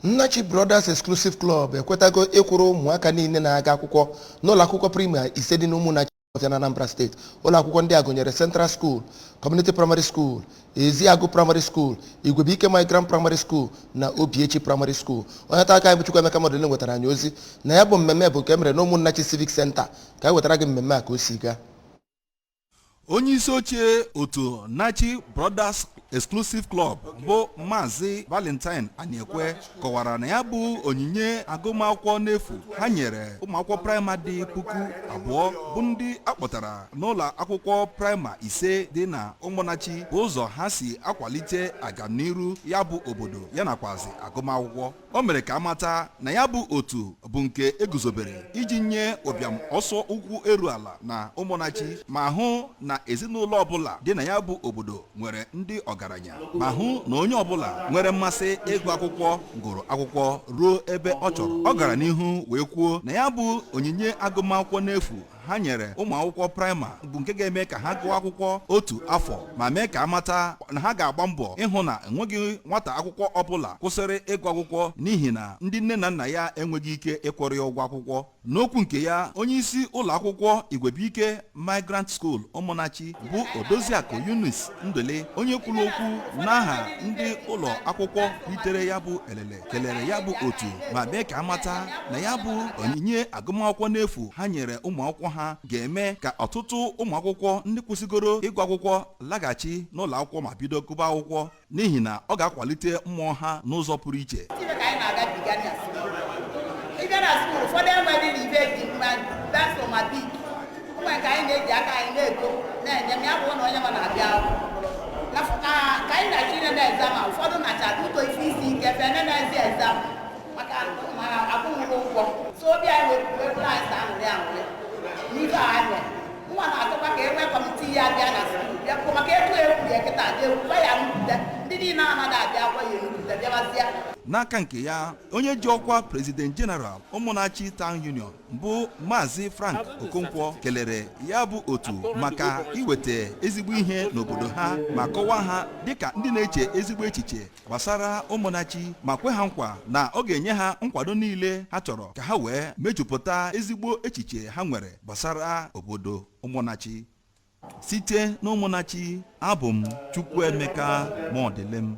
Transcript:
Nnachi Brothers Exclusive Club ekwetago ịkwụrụ ụmụaka niile na-aga akwụkwọ n'ụlọ akwụkwọ praịmarị ise dị n'Ụmụnachi Ọfịa na Anambra Steeti. Ụlọ akwụkwọ ndị a gụnyere Central School, Community Primary School, Eziagụ Primary School, Igwebuike Migrant Primary School na Obiechi Primary School. Onye nta aka anyị bụ Chukwuemeka Modele nwetara anyị ozi na ya bụ mmemme bụ nke e mere n'Ụmụnnachi Civic Center. Ka anyị wetara gị mmemme a ka o si gaa. Onye isi oche otu Nachi Brothers Exclusive Club bụ Maazị Valentine Aniekwe kọwara na ya bụ onyinye agụmakwụkwọ n'efu ha nyere ụmụakwụkwọ praịmarị dị 2000 bụ ndị akpọtara n'ụlọ akwụkwọ praịmarị ise dị na Ụmụnachi bụ ụzọ ha si akwalite agamniru ya bụ obodo ya nakwazi agụmakwụkwọ. O mere ka amata na ya bụ otu bụ nke eguzobere iji nye ụbịam ọsọ ụkwụ eru ala na Ụmụnachi ma hụ na ezinụlọ ọbụla dị na ya bụ obodo nwere ndị ọgaranya ma hụ na onye ọbụla nwere mmasị ịgụ akwụkwọ gụrụ akwụkwọ ruo ebe ọ chọrọ. Ọ gara n'ihu wee kwuo na ya bụ onyinye agụmakwụkwọ n'efu ha nyere ụmụ akwụkwọ praịmarị bụ nke ga-eme ka ha gụọ akwụkwọ otu afọ ma mee ka amata na ha ga-agba mbọ ịhụ na enweghị nwata akwụkwọ ọbụla kwụsịrị ịgụ akwụkwọ n'ihi na ndị nne na nna ya enweghị ike ịkwụrụ ya ụgwọ akwụkwọ. N'okwu nke ya, onye isi ụlọ akwụkwọ Igwebuike Migrant School Ụmụnachi bụ Odoziakụ Eunice Ndole, onye kwuru okwu n'aha ndị ụlọ akwụkwọ ritere ya bụ elele, kelere ya bụ otu ma mee ka amata na ya bụ onyinye agụmakwụkwọ n'efu ha nyere ụmụ akwụkwọ ha ga-eme ka ọtụtụ ụmụ akwụkwọ ndị kwụsịgoro ịgụ akwụkwọ laghachi n'ụlọ akwụkwọ ma bido gụba akwụkwọ n'ihi na ọ ga-akwalite mmụọ ha n'ụzọ pụrụ iche. Ibe ka anyị na-agabiga na school, ịbịa na school, ụfọdụ enweghị na ibe ji ma pencil ma Bic nwe nke anyị na-eji aka anyị na-ego na-enye m ya bụ na onye nwe na-abịa akwụkwọ na ka anyị na-achọ ine na exam a, ụfọdụ nacha ụtọ ife isi ike fe na-ezi exam maka ma akwụghị ụgwọ. So obi anyị wepụrụ anyị sa aṅụrị aṅụrị n'ife a anyị nwa na-achọkwa ka e nwee committee ya bịa na school bịa kwuo maka etu ekwuru ya kịta dị ekwukwa ya nupụta ndị niile anaghị abịa akwa ya enupụta bịawazịa. N'aka nke ya, onye ji ọkwa President General Ụmụnachi Town Union bụ Maazị Frank Okonkwo kelere ya bụ otu maka iweta ezigbo ihe n'obodo ha ma kọwaa ha dịka ndị na-eche ezigbo echiche gbasara Ụmụnachi ma kwe ha nkwa na ọ ga-enye ha nkwado niile ha chọrọ ka ha wee mejupụta ezigbo echiche ha nwere gbasara obodo Ụmụnachi. Site n'Ụmụnachi, abụ m Chukwuemeka Mọdịlem.